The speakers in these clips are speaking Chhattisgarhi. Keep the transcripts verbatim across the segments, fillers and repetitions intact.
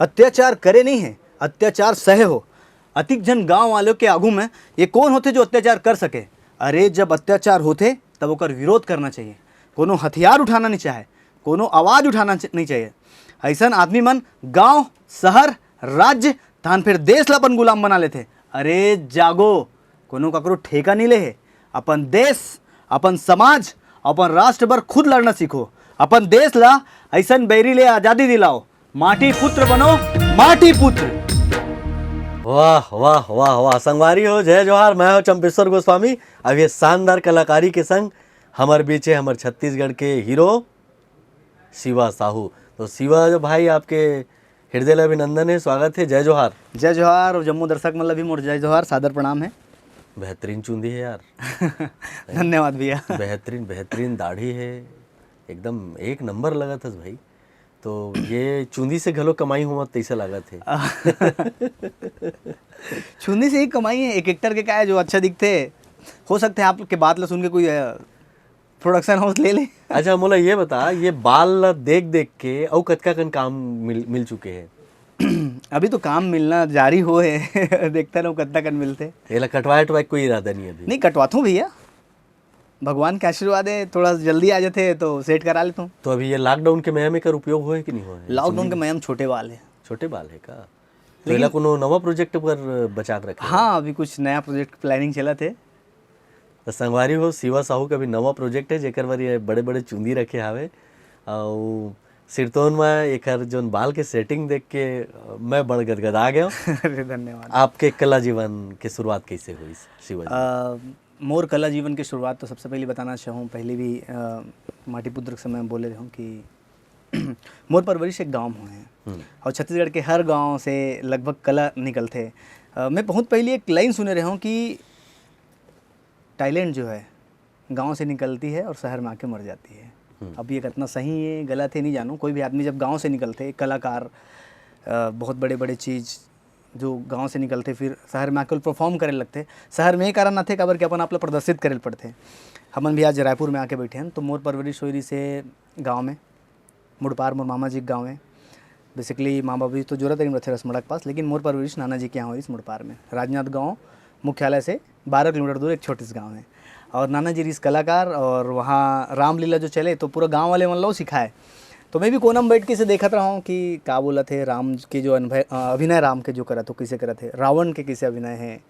अत्याचार करे नहीं है, अत्याचार सहे हो। अतिक झन गांव वालों के आगू में ये कौन होथे जो अत्याचार कर सके? अरे, जब अत्याचार होथे, तब ओकर विरोध करना चाहिए। कोनो हथियार उठाना नहीं चाहे, कोनो आवाज उठाना च-, नहीं चाहिए। ऐसन आदमी मन गांव, शहर, राज्य, तहन फिर देश ला अपन गुलाम बना लेथे। अरे जागो, कोनो ककरो ठेका नहीं ले हे। अपन देश, अपन समाज, अपन राष्ट्र बर खुद लड़ना सीखो। अपन देश ला ऐसन बैरी ले आजादी दिलाओ। माटी पुत्र बनो, माटी पुत्र। वाह, वाह, वाह, वाह। संगवारी हो, जय जोहार, मैं हूं चंपेश्वर गोस्वामी। अब ये शानदार कलाकारी के संग हमर बीच है हमर छत्तीसगढ़ के हीरो शिवा साहू। तो शिवा जो भाई, आपके हृदय ले अभिनंदन है, स्वागत है, जय जोहार। जय जोहार, और जम्मो दर्शक मन ला भी मोर जय जोहार, सादर प्रणाम है। बेहतरीन चुंदी है यार। धन्यवाद भैया। बेहतरीन, बेहतरीन दाढ़ी है, एकदम एक नंबर लगत हस भाई। तो ये चुंदी से घलो कमाई होवत तैसे लागत है। चुंदी से ही कमाई है, एक एक्टर के का है जो अच्छा दिखथे। हो सकथे आपके बात ला सुन के कोई, अ, प्रोडक्शन हाउस ले ले। अच्छा, मोला ये बता, ये बाल ला देख देख के अउ कतका कन काम मिल, मिल चुके हैं? अभी तो काम मिलना जारी हो है। देखता रहूं कतका कन मिलथे। एला कटवाए, कटवाए कोई इरादा नहीं अभी? नहीं, कटवाथूं भैया, भगवान के आशीर्वाद है, थोड़ा जल्दी आ जाथे तो सेट करा लेथूं। तो अभी ये लॉकडाउन के मया में एकर उपयोग होए कि नहीं होए? लॉकडाउन के मया में छोटे बाल है। छोटे बाल है का? तो लेकिन एला कोनो नवा प्रोजेक्ट पर बचा के रखे? हाँ, अभी कुछ नया प्रोजेक्ट प्लानिंग चलत है। तो संगवारी हो, शिवा साहू का भी नवा प्रोजेक्ट है, जेकर बर ये बड़े-बड़े चुंदी रखे हावे। अउ सिरतोन में एकर जोन बाल के सेटिंग देख के, अ, मैं बड़ गदगदा गया। अरे, धन्यवाद। आपके कला जीवन के शुरुआत कैसे हुई, शिवा जी? अ, मोर कला जीवन के शुरुआत तो सबसे पहले बताना चाहूँ, पहले भी, अ, माटी पुत्र के समय में बोले रहूँ कि मोर परवरिश एक गाँव में है। हम्म। और छत्तीसगढ़ के हर गाँव से लगभग कला निकलथे। अ, मैं बहुत पहले एक लाइन सुने रहूँ कि टैलेंट जो है, गाँव से निकलती है और शहर में आके मर जाती है। हम्म। अब ये कितना सही है, गलत है, नहीं जानूँ। कोई भी आदमी जब गाँव से निकलथे, एक कलाकार, अ, बहुत बड़े-बड़े चीज़ जो गाँव से निकलथे, फिर शहर में आके परफॉर्म करे लगथे। शहर में ये कारण आथे, काबर कि अपन आप ला प्रदर्शित करे ल पड़थे। हमन भी आज रायपुर में आके बैठे हैं, तो मोर परवरिश होई रहिस हे गाँव में। मुड़पार मोर मामा जी के गाँव हे। बेसिकली माँ बाबू जी तो जोरादारी में रथे रसमड़ा के पास, लेकिन मोर परवरिश नाना जी के यहाँ होइस मुड़पार में। राजनांदगांव मुख्यालय से बारह किलोमीटर दूर एक छोटे से गाँव हे। और नाना जी रिहिस कलाकार, और वहाँ रामलीला जो चले तो पूरा गाँव वाले मन ला सिखाए। तो मैं भी कोना में बैठ के इसे देखत रहा हूँ कि का बोलत हे, राम के जो अनुभव, अ, अभिनय राम के जो करत हो, कैसे करत हे, रावण के कैसे अभिनय है,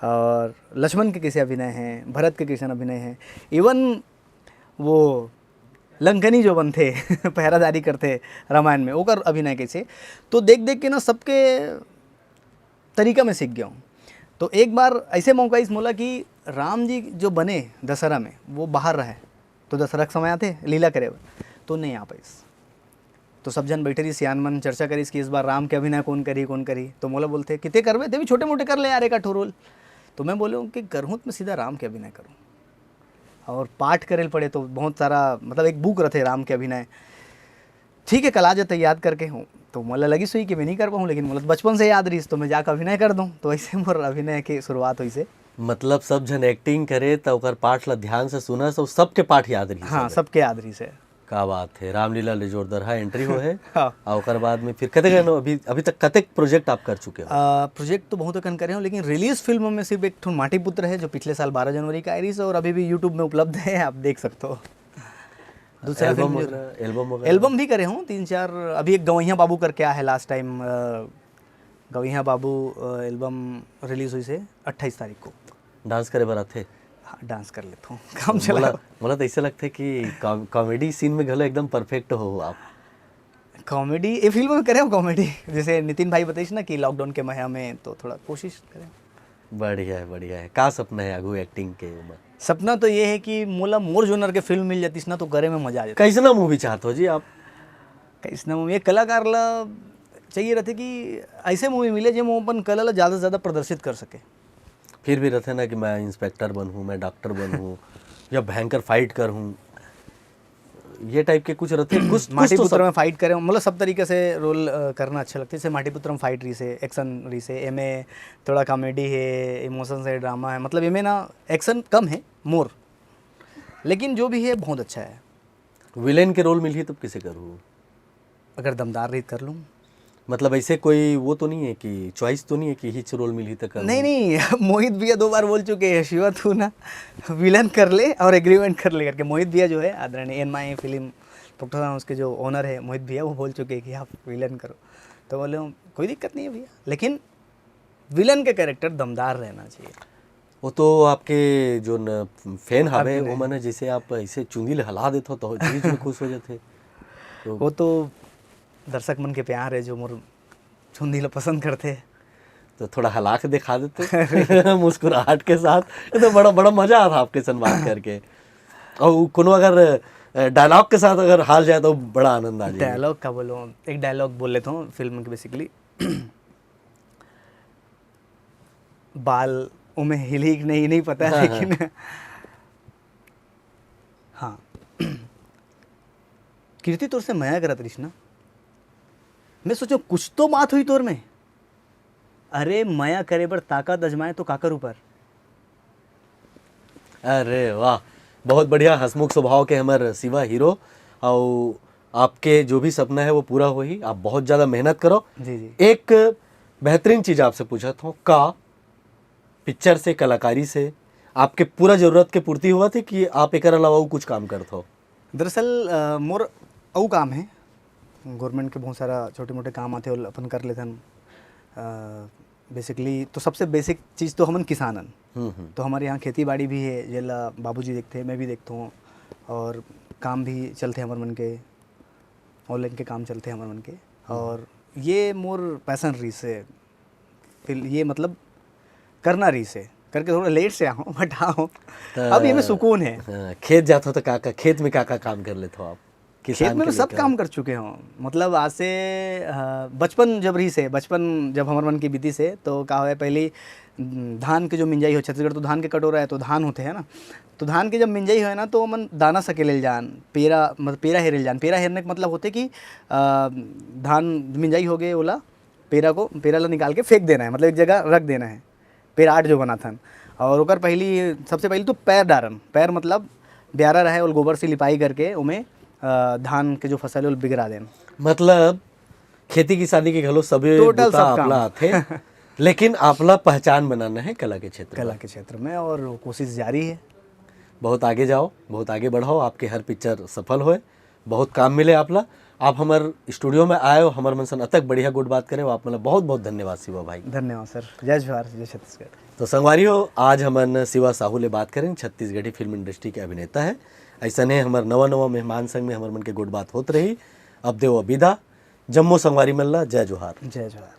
और लक्ष्मण के कैसे अभिनय है, भरत के कैसन अभिनय है, इवन वो लंकनी जो बनथे पहरादारी करथे रामायण में, ओकर अभिनय कैसे, तो देख देख के ना सबके तरीका में सीख गया हूँ। तो एक बार ऐसे मौका इस मोला कि राम जी जो बने दशहरा में, वो बाहर रहे, तो दशहरा के समय आते लीला करे बर, तो नहीं आ पाइस। तो सब झन बैठे रही, सियान मन चर्चा करिस कि इस बार राम के अभिनय कौन करी, कौन करी। तो मोला बोलथे कि ते करबे, ते भी छोटे मोटे कर ले यार, एक आठो रोल। तो मैं बोले कि करहूँ तो मैं सीधा राम के अभिनय करूँ। और पाठ करे ल पड़े, तो बहुत सारा, मतलब, एक बुक रथे राम के अभिनय। ठीक है, कल आ जाते याद करके हूँ। तो मोला लगिस हुई कि मैं नहीं कर पाऊँ, लेकिन मोला तो बचपन से याद रहिस, तो मैं जाकर अभिनय कर दूँ। तो ऐसे मोर अभिनय के शुरुआत हुई से। मतलब, सब झन एक्टिंग करे, त ओकर पाठ ला ध्यान से सुनस, अउ सबके पाठ याद रहिस हाँ, हवे। सबके याद रहिस हे। का बात है, रामलीला ले जोरदार हा एंट्री हो है। हाँ। और ओकर बाद में फिर कतेक अभी, अभी तक कतेक प्रोजेक्ट आप कर चुके हो? आ, प्रोजेक्ट तो बहुत अकन करे हूँ, लेकिन रिलीज फिल्म में सिर्फ एक ठो माटी पुत्र है, जो पिछले साल बारह जनवरी का आई रही है और अभी भी यूट्यूब में उपलब्ध है, आप देख सकते हो। दूसरा एल्बम फिल्म जो वगैरह, एल्बम वगैरह? एल्बम भी करे हूँ तीन चार। अभी एक गवैया बाबू करके आया है लास्ट टाइम, अ, गवैया बाबू, अ, एल्बम रिलीज हुई से अट्ठाईस तारीख को। डांस करे बर आथे? हाँ, डांस कर लेता हूँ, काम चला। मोला, मोला तो ऐसे लगता है कि कॉम-, कॉमेडी सीन में घलो एकदम परफेक्ट हो आप। कॉमेडी, ये फिल्म में करे हो कॉमेडी, जैसे नितिन भाई बताइस ना कि लॉकडाउन के महीना में, तो थोड़ा कोशिश करें। बढ़िया है, बढ़िया है। का सपना है आगू एक्टिंग के ऊपर? सपना तो ये है कि मोला मोर जोनर के फिल्म मिल जातीस ना, तो करे में मजा आ जाता। कैसना मूवी चाहत हो जी आप? कैसना मूवी? एक कलाकार ला चाहिए रहते कि ऐसे मूवी मिले, जेमा वो अपन कला ला ज़्यादा से ज़्यादा प्रदर्शित कर सके। फिर भी रहते ना कि मैं इंस्पेक्टर बनूँ, मैं डॉक्टर बनूँ या भयंकर फाइट करूँ, ये टाइप के कुछ रहते, कुछ, कुछ माटी तो पुत्र सब में फाइट करे, मतलब, सब तरीके से रोल, अ, करना अच्छा लगता है। जैसे माटी पुत्र में फाइट रही से, एक्शन रही से, एमे थोड़ा कॉमेडी है, इमोशंस है, ड्रामा है, मतलब, एमे ना एक्शन कम है, मोर, लेकिन जो भी है, बहुत अच्छा है। विलेन के रोल मिलही तब किसे करू? अगर दमदार रही, कर लूँ। मतलब ऐसे कोई वो तो नहीं है कि चॉइस तो नहीं है कि हिच रोल मिलही त कर? नहीं, नहीं। मोहित भैया दो बार बोल चुके हैं, "शिवा, तू ना विलन कर ले और एग्रीमेंट कर ले," करके। मोहित भैया जो है आदरणीय N my film production house के जो ओनर है मोहित भैया, वो बोल चुके हैं कि आप विलन करो। तो बोले, "कोई दिक्कत नहीं है भैया, लेकिन विलन के कैरेक्टर दमदार रहना चाहिए।" वो तो आपके जो न फैन हवे, अभिनय। वो मन जैसे आप ऐसे चुंदी ले हला देत हो तो चीज में खुश हो जाते। तो वो तो दर्शक मन के प्यार है जो मोर चुंदी ला पसंद करते हैं। तो थोड़ा हला के दिखा देते मुस्कुराहट के साथ। ये तो बड़ा बड़ा मजा आता आपके संग बात करके। और कोनो अगर डायलॉग के साथ अगर हाल जाए तो बड़ा आनंद आ जाए। डायलॉग का बोलो, एक डायलॉग बोल लेता हूँ फिल्म के बेसिकली। बाल उमे हिली कि नहीं, नहीं पता, हाँ, लेकिन हाँ। "कीर्ति, तोर से मया करत रहिस ना, मैं सोचो कुछ तो बात हुई तोर में। अरे, मया करे बर ताकत अजमाए तो काकर ऊपर।" अरे वाह, बहुत बढ़िया हंसमुख स्वभाव के हमर शिवा हीरो। और आपके जो भी सपना है वो पूरा होही। आप बहुत ज्यादा मेहनत करो। जी, जी। एक बेहतरीन चीज आपसे पूछत हूँ, का पिक्चर से, कलाकारी से आपके पूरा जरूरत के पूर्ति हुआ थी कि आप एकर अलावा अउ कुछ काम करत हो? दरअसल अ, मोर अउ काम है, गवर्नमेंट के बहुत सारा छोटे मोटे काम आते, वो अपन कर लेथन। बेसिकली तो सबसे बेसिक चीज़ तो हमन किसान हन। हम्म, हम्म। तो हमारे यहाँ खेती बाड़ी भी है, जेला बाबूजी देखते हैं, मैं भी देखता हूँ, और काम भी चलते हैं हमर मन के, ऑनलाइन के काम चलते हैं हमर मन के। और ये मोर पैशन रहिस है, फिर ये मतलब करना रहिस है, करके थोड़ा लेट से आया हूँ, बट हाँ हूँ। तो अब ये में सुकून है। हाँ, खेत जात हो तो का का, खेत में का का काम कर लेते हो आप? खेत में मैं सब काम कर चुके हूँ। मतलब आज से अ, बचपन जब रहिस है, बचपन जब हमर मन की बीतिस है, तो का होय, पहली न, धान के जो मिंजाई हो, छत्तीसगढ़ तो धान के कटोरा है, तो धान होते हैं ना, तो धान के जब मिंजाई होय ना, तो मन दाना सकेले ल जान, पेरा, मतलब पेरा हेरे ल जान। पेरा हेरने का मतलब होते कि अ, धान मिंजाई हो गए, ओला पेरा को, पेरा ला निकाल के फेंक देना है, मतलब एक जगह रख देना है। पेराट जो बनाथन, और ओकर पहली, सबसे पहली तो पैर डारन। पैर मतलब ब्यारा रहे, ओल गोबर से लिपाई करके ओमे अ, धान के जो फसल है, ओल बिगरा देन। मतलब खेती किसानी के घलो सभी Total बुता सब काम। आपला आथे, लेकिन आपला पहचान बनाना है कला के क्षेत्र में। कला के क्षेत्र में, और कोशिश जारी है। बहुत आगे जाओ, बहुत आगे बढ़ाओ, आपके हर पिक्चर सफल होए, बहुत काम मिले आपला। आप हमर स्टूडियो में आए हो, हमर मन सन अतक बढ़िया गुड बात करे हो, आप मन ला बहुत बहुत धन्यवाद शिवा भाई। धन्यवाद सर। जय जोहार, जय छत्तीसगढ़। तो संगवारी हो, आज हमन शिवा साहू ले बात करें, छत्तीसगढ़ी फिल्म इंडस्ट्री के अभिनेता है। ऐसने हमर नवा नवा मेहमान संग में हमर मन के गुड बात होत रही। अब देव विदा, जम्मो संगवारी मन ला जय जोहार। जय जोहार।